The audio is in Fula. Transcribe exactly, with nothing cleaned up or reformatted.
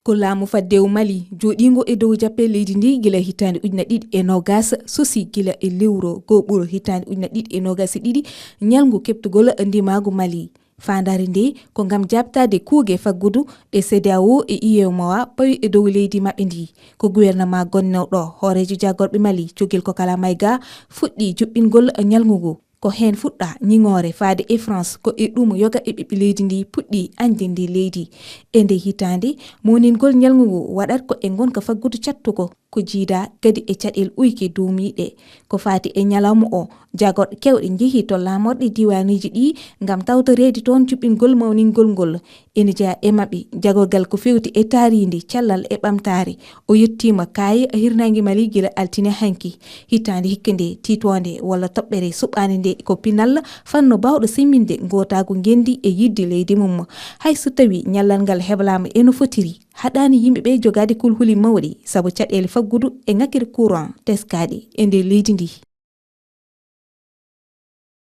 Ko laamu faddewu Mali jooɗiingo e dow jappe leydi ndi gila hitaande ujuna ɗiɗi e noogas, sosi gila e lewru go'oɓuru hitaande ujuna ɗiɗi e noogas e ɗiɗi, ñalngu keɓtugol ndimaagu Mali. Faandaare nde ko ngam jaabtaade kuuge faggudu ɗe CEDEAO e UEMOA pawi e dow leydi maɓɓe ndi. Ko gouvernement gonnooɗo hooreejo jaagorɓe Mali, Cogel Kokala Maïga, fuɗɗi juɓɓingol ñalngu ngu. Ko heen fuɗɗaa ñiŋoore faade e France, ko e ɗum yoga e ɓiɓɓe leydi ndi puɗɗi añde ndi leydi. E nde hitaande, mawningol ñalngu ngu waɗat ko e ngonka faggudu cattuko, ko jiidaa kadi e caɗeele uyke duumiiɗe. Ko faati e ñalawma o, jaagorɗe keewɗe njehii to laamorɗe diiwanuuji ɗi ngam tawtoreede toon juɓɓingol mawningol ngol. Ene jeyaa e maɓɓe jaagorgal ko feewti e taariindi, cellal e ɓamtaare. O yettiima kaaye hirnaange Mali gila altine hanki. Hitaande hikka nde, tiitoonde walla toɓɓere suɓaande nde ko pinal fannu baawɗo semminde ngootaagu ngenndi e yiɗde leydi mum. Hay so tawii ñallal ngal heblaama e no fotiri, haɗaani yimɓe ɓe jogaade kulhuli mawɗi sabu caɗeele faggudu e ŋakere courant teskaaɗe e nder leydi ndi.